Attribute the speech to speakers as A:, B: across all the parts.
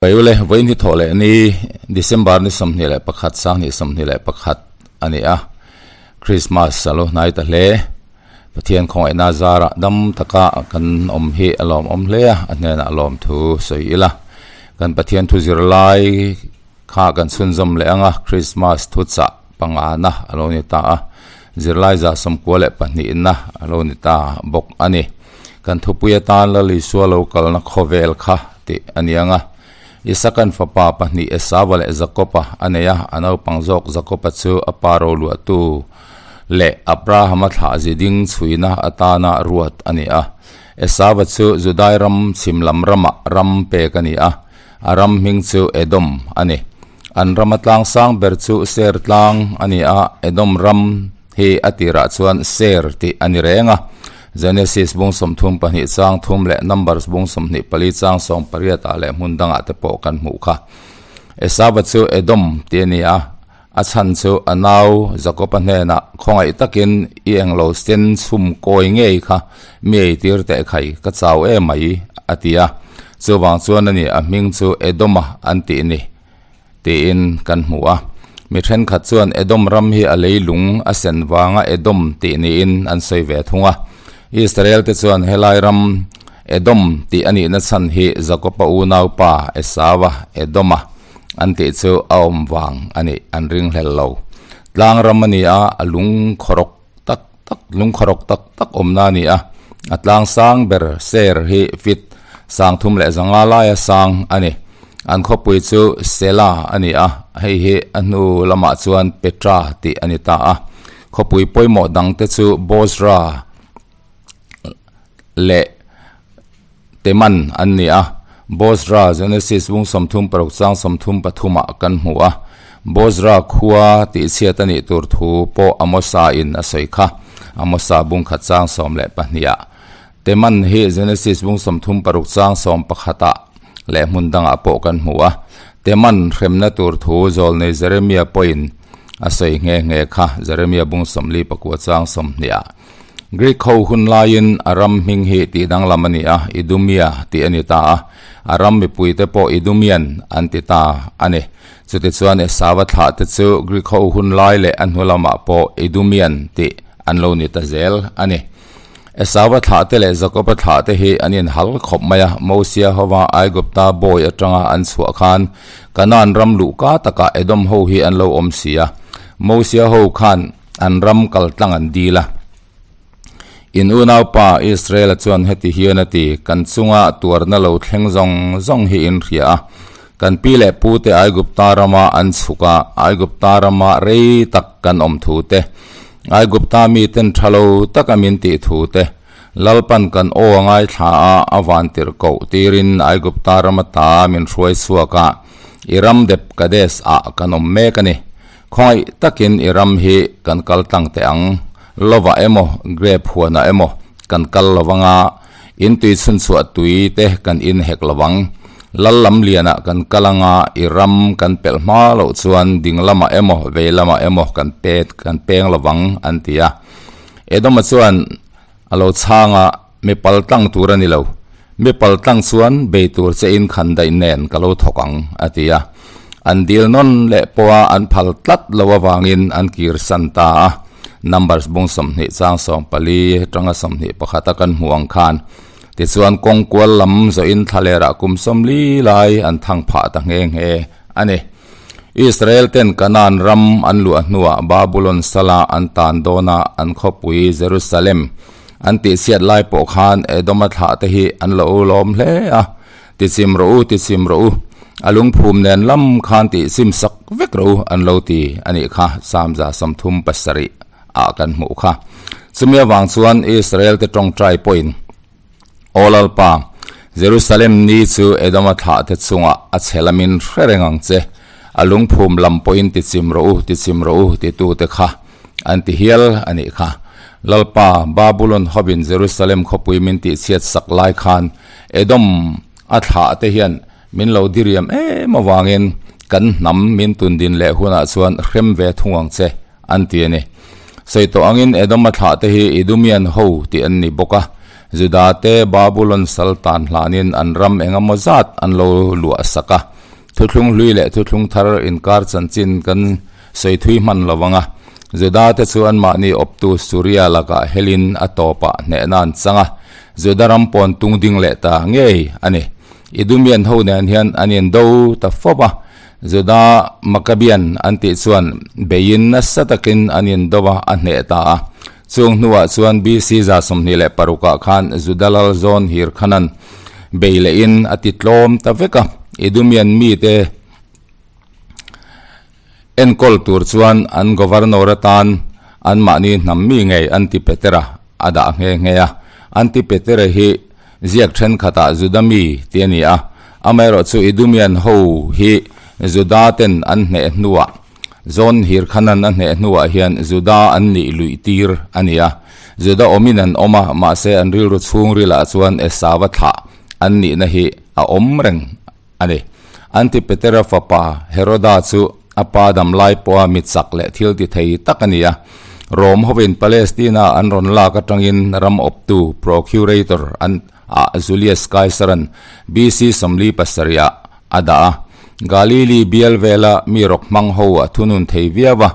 A: Paiule, vawiin hi thawh leh ni December ni 21, 2021 a ni a, Christmas a lo hnai ta hle. Pathian khawngaihna zarah dam taka kan awm hi a lawmawm hle a, a hnenah lawmthu sawi ila. Kan Pathian thu zirlai kha kan chhunzawm leh ang a, Christmas thuchah pangana a lo ni ta a, zirlai 92na a lo ni ta bawk a ni. Kan thupui atan Lal Isua lo kalna khawvel kha tih a ni ang a. Isakan fapa pahnih Esava leh Jakoba a nei a, a naupang zawk Jakoba chu a pa roluahtu leh Abrahama thlah ziding chhuina atana ruat a ni a. Esava chu Judai ram chhim lam ramah ram pek a ni a, a ram hming chu Edom a ni. An rama tlang sang ber chu Ser tlang a ni a, Edom ram hi a tirah chuan Ser tih a ni reng a. Genesis bung 32 chang thum leh Numbers bung 24 chang 18 ah leh hmun dangah te pawh kan hmuh kha. Esava chu Edom tih a ni a, a chhan chu a nau Jakoba hnenah khawngaih takin i englo sen chhum kawi ngei kha mi eitir teh khai ka chau em mai a ti a. Chuvang chuan a ni a hming chu Edoma an tih ni. Tiin kan hmu a. Mi thenkhat chuan Edom ram hi a leilung a sen vanga Edom tih niin an sawi ve thung a. Israel te chuan helai ram Edom tih a nihna chhan hi Jakoba unaupa Esau-a Edoma an tih chu a awm vang a nih an ringhlel lo. Tlang ram a ni a, a lung khawrawk tak tak lung khawrawk tak tak awmna a ni a. A tlang sang ber ser hi fit 305 laia sang a ni. An khawpui chu Sela a ni a, hei hi a hnu lamah chuan Petra tih a ni ta a. Khawpui pawimawh dangte chu Bozra leh Teman an ni a. Bozra, Genesis bung 36 chang 33 ah kan hmu a. Bozra khua tih chhiat a nih tur thu pawh Amosa in a sawi kha. Amosa bung khat chang 12 ah. Teman hi Genesis bung 36 chang 11 ah leh hmun dangah pawh kan hmu a. Teman hremna tur thu zawlnei Jeremia pawhin a sawi nghe nghe kha, Jeremia bung 49 chang 20 ah. Greek ho hun laiin a ram hming hi tih danglam a ni a, Idumea tih a ni ta a, a ram mipuite pawh Idumean an ti ta a ni. Chutichuan Esava thlah te chu Greek ho hun lai leh a hnu lamah pawh Idumean tih an lo ni ta zel a ni. Esava thlah te leh Jakoba thlah te hi an inhal khawp mai a, Mosia hova Aigupta bawi atanga an chhuah khan Kanaan ram luhka takah Edom ho hi an lo awm si a, Mosia ho khan An ram kal tlang an dil a. In unaupa Israela chuan heti hian a ti, Kan chunga tuarna lo thleng zawng zawng hi in hria a. Kan pi leh pute Aigupta rama an chhuk a, Aigupta rama rei tak kan awm thu te, Aigupta miten tha lo taka min tih thu te, Lalpan kan aw a ngaithla a, a van tirh koh tirin Aigupta rama ta min hruai chhuak a, i ram dep Kadesh ah kan awm mek a ni. Khawngaih takin i ram hi kan kal tlang teh ang, lovah emaw, grape huanah emaw kan kal lo vanga, in tui chhunchhuah tui te kan in hek lo vang. Lal lam lianah kan kal anga, i ram kan pelh hma loh chuan ding lamah emaw, vei lamah emaw kan pet kan peng lo vang, an ti a. Edoma chuan a lo chhang a, Mi pal tlang tur a ni lo. Mi pal tlang chuan bei tur che in khan daih nen ka lo thawk ang, a ti a. An dil nawn leh pawha an phal tlat lo avangin an kir san ta a. Numbers bung 20 chang 14 atanga 21 a kan hmuh ang khan. Tichuan kawng kual lam zawhin thlalerah kum 40 lai an thang phah ta nghe nghe a ni. Israel ten Kanaan ram an luah hnuah Babulon sala an tan dawna an khawpui Jerusalem An tihchhiat lai pawh khan Edoma thlah te hi an lo lawm hle a, Ti chim rawh u, ti chim rawh u, a lungphum nen lam khan tih chim sak vek rawh u an lo ti a nih kha, Psalm 37 ah kan hmuh kha. Chumi avang chuan Israel te tawngtai pawhin, Aw Lalpa, Jerusalem ni chu Edoma thlah te chungah a chhe lamin hre reng ang che, a lungphum lam pawhin ti chim rawh u, ti chim rawh u titute kha An ti hial a nih kha. Lalpa, Babulon hawin Jerusalem khawpui min tihchhiat sak lai khan Edom a thlah te hian min lo diriam em avangin kan hnam min tundin leh hunah chuan hrem ve thung ang che, an ti a ni. Sawi tawh angin Edom a thlah te hi Idumian ho tih an ni bawk a. Judate Babulon sal tan hlanin an ram eng emaw zat an lo luah sak a. Thuthlung hlui leh thuthlung thar inkar chanchin kan sawi thui hman lo vang a. Judate chu anmahni awptu Suria lakah helin a tawpah hnehna an chang a. Juda ram pawn tung ding leh ta ngei a ni. Idumian ho nen hian an indo ta fawp a. Juda Maccabean an tih chuan beiin nasa takin an indo a, a hneh ta a. Chung hnuah chuan BC 26 ah khan Juda lal zawn Hirkhanan bei lehin a ti tlawm ta vek a. Idumian mite enkawl tur chuan an governor atan anmahni hnam mi ngei Antipetera a dah nghe nghe a. Antipetera hi ziak thenkhatah Juda mi ti a ni a, amaherawhchu Idumian ho hi Juda ten an hneh hnuah John Hirkhanan a hneh hnuah hian Juda an nih luih tir a ni a. Juda awmin an awm a, mahse an rilru chhungrilah chuan Esau-a thlah an nihna hi a awm reng a ni. Antipetera fapa Heroda chu a pa dam lai pawha mi chak leh thil ti thei tak a ni a. Rom hovin Palestina an rawn lak atangin ram awptu, procurator, an ah Julius Kaisaran BC 47 ah a dah a. Galili bial vela mi rawk hmang ho a thunun thei viau a.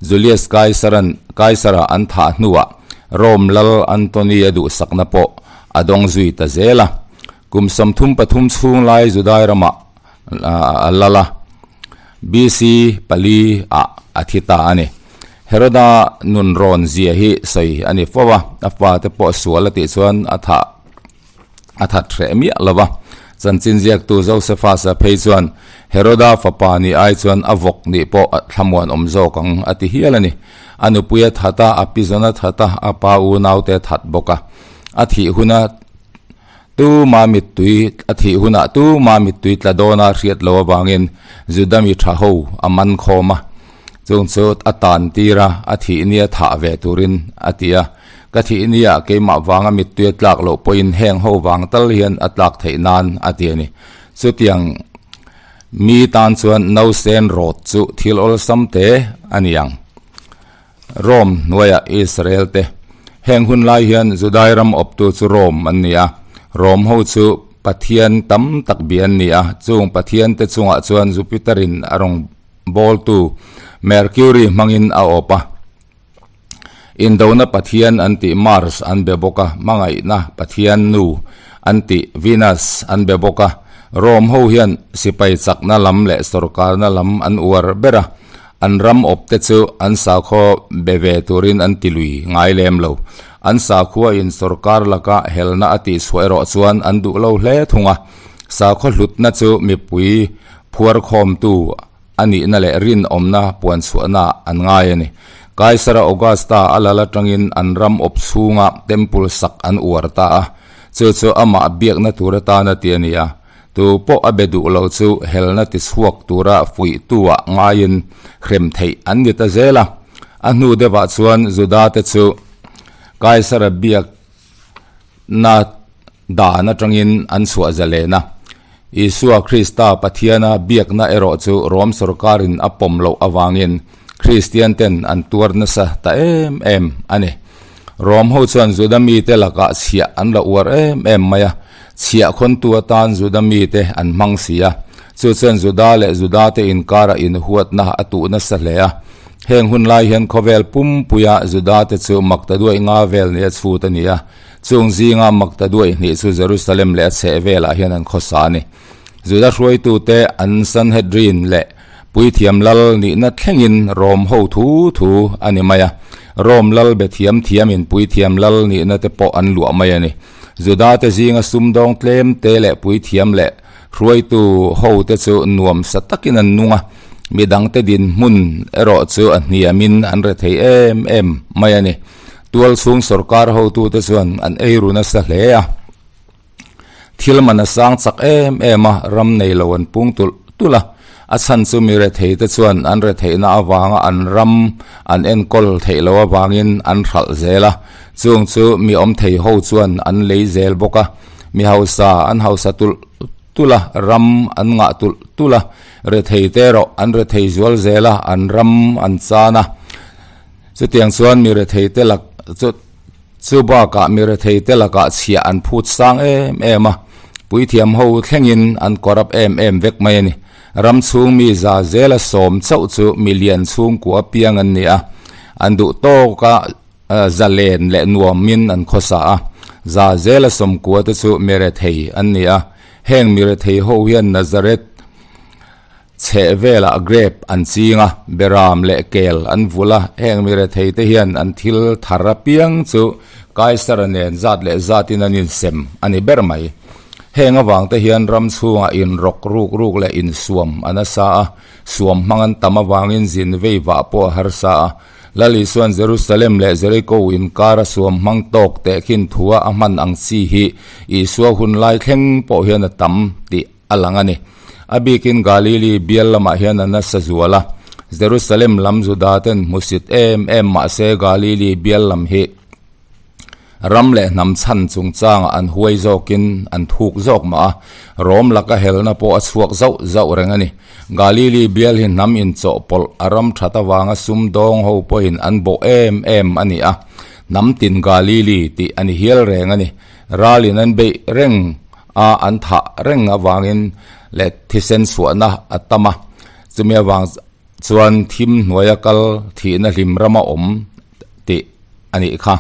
A: Julius Kaisaran Kaisara an thah hnuah Rome lal Antony a duhsakna pawh a dawng zui ta zel a. Kum 33 chhung lai Judai ramah a lal a, BC pali ah a thi ta a ni. Heroda nun rawn zia hi sawi a ni fo a, a fate pawh sual a tih chuan a thah a that hreh miah lo va. Chanchin ziaktu Josephus-a phei chuan Heroda fapa nih ai chuan a vawk nih pawh thlamuan awm zawk ang a ti hial a ni. A nupui a that a, a pizawn a that a, a pa unaute a that bawk a. A thih huna Tuma mittui a thih hunah tuma mittui tla dawna hriat lo avangin Juda mi tha ho a man khawm a, chung chu a tan tir a, a thih nia thah ve turin a ti a. Ka thih nia keimah vanga mittui a tlak loh pawhin heng ho vang tal hian a tlak theih nan a ti a ni. Chutiang mi tan chuan nausen rawt chu thil awlsam te a ni ang. Rome hnuaiah Israel te. Heng hun lai hian Judai ram awptu chu Rome an ni a. Rome ho chu pathian tam tak bi an ni a, chung pathian te chungah chuan Jupiter in a rawn bawltu Mercury hmangin a awp a. Indona pathian an tih Mars an be bawk a, hmangaihna pathian nu an tih Venus an be bawk a. Rome ho hian sipai chakna lam leh sorkarna lam an uar ber a. An ram awpte chu an sakhaw be ve turin an ti lui ngai lem lo. An sakhuain sorkar laka helna a tihchhuah erawh chuan an duh lo hle thung a. Sakhaw hlutna chu mipui phuarkhawmtu a nihna leh rinawmna puanchhuahna an ngai a ni. Kaisara Augusta a lal atangin an ram awp chhunga temple sak an uar ta a, chu chu amah biakna tur atana ti a ni a. Tu pawh a be duh lo chu helna ti chhuak tura fuihtu-ah ngaiin hrem theih an ni ta zel a. A hnu deuhah chuan Juda-te chu Kaisara biakna dan atangin an chhuah zalen a. Isua Krista Pathiana biakna erawh chu Rom sawrkarin a pawm loh avangin Kristianten an tuar nasa ta em em a ni. Rom ho chuan Juda mite lakah chhiah an la uar em em mai a, chhiah khawntu atan Juda mite an hmang si a. Chu chuan Juda leh Judate inkarah inhuatna a tuh nasa hle a. Heng hun lai hian khawvel pumpuia Judate chu maktaduaih nga vel nia chhut a ni a, chung zinga maktaduaih hnih chu Jerusalem leh a chhehvelah hian an khawsa a ni. Juda hruaitute an Sanhedrin leh Puithiam lal nihna thlengin Rom ho thu thu a ni mai a. Rom lal be thiam thiamin puithiam lal nihna te pawh an luah mai a ni. Judate zinga sumdawng tlem te leh puithiam leh hruaitu ho te chu nuam sa takin an nung a, midangte dinhmun erawh chu a hniamin an rethei em em mai a ni. Tualchhung sawrkar hotute chuan an eiru nasa hle a. Thil man a sang chak em em a, ram nei lo an pung tulh tulh a. A chhan chu mi rethei te chuan an retheihna avanga an ram an enkawl theih loh avangin an hralh zel a. Chung chu mi awm thei ho chuan an lei zel bawk a. Mi hausa an hausa tulh tulh a, ram an ngah tulh tulh a. Rethei te erawh an rethei zual zel a, an ram an chan a. Chutiang chuan mi rethei te lak chu. Chu bakah mi retheite lakah chhiah an phut sang em em a, puithiam ho thlengin an corrupt em em vek mai a ni. Ram chhung mi za zela sawm chauh chu milian chhungkua piang an ni a, an duh tawka zalen leh nuamin an khawsa a. Za zela sawmkua te chu mi rethei an ni a, heng mi rethei ho hian Nazareth Chheh velah grape an ching a, beram leh kel an vulh a, heng mi rethei te hian an thil thar apiang chu Kaisara nen zat leh zatin an insem a ni ber mai. Heng avang te hian ram chhungah inrawk ruk ruk leh insuam a nasa a, suam hmang an tam avangin zin vei vah pawh a harsa a. Lal Isua'n Jerusalem leh Jeriko inkara suam hmang tawk tehkhin thua a hman ang chi hi Isua hun lai thleng pawh hian a tam tih a lang a ni. A bikin Galili bial lamah hian a nasa zual a, Jerusalem lam Juda ten hmusit em em mah se Galili bial lam hi ram leh hnam chhan chungchangah an huai zawkin an thuk zawk mah a, Rom laka helna pawh a chhuak zauh zauh reng a ni. Galili bial hi hnam inchawhpawlh a ram that avanga sumdawng ho pawhin an bawh em em a ni a, hnam tin Galili tih a ni hial reng a ni. Ralin an beih reng a an thah reng avangin leh thisen chhuahna a tam a, chumi avang chuan thim hnuaia kal thihna hlim rama awm tih a nih kha.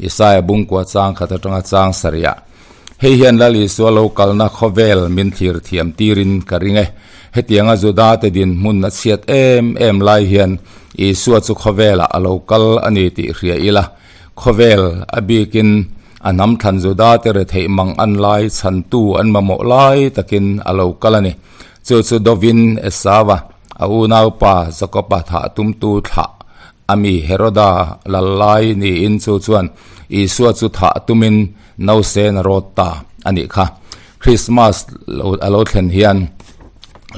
A: Isaia bungkua chang khat atanga chang sarih. Hei hian Lal Isua lo kalna khawvel min thlir thiam tirin ka ring e. Hetianga Juda te dinhmun a chhiat em em lai hian Isua chu khawvelah a lo kal a ni tih hria ila. Khawvel a bikin a hnam thlan Juda te retheih mang an lai chhantu an mamawh lai takin a lo kal a ni. Chu chu Dovin Esava, a unaupa Jakoba thah tumtu thlah a mi Heroda lal lai niin chu chuan Isua chu thah tumin nausen a rawt ta a nih kha. Krismas a lo thlen hian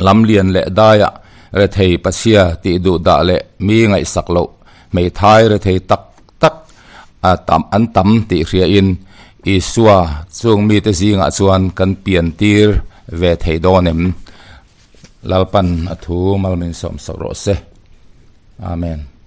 A: lamlian leh daiah rethei pachhia tih duh dah leh mi ngaihsak loh Hmeithai rethei tak tak a tam an tam tih hriain Isua chung mite zingah chuan kan pian tir ve thei dawn em? Lalpan a thu mal min sawm sak rawh se. Amen.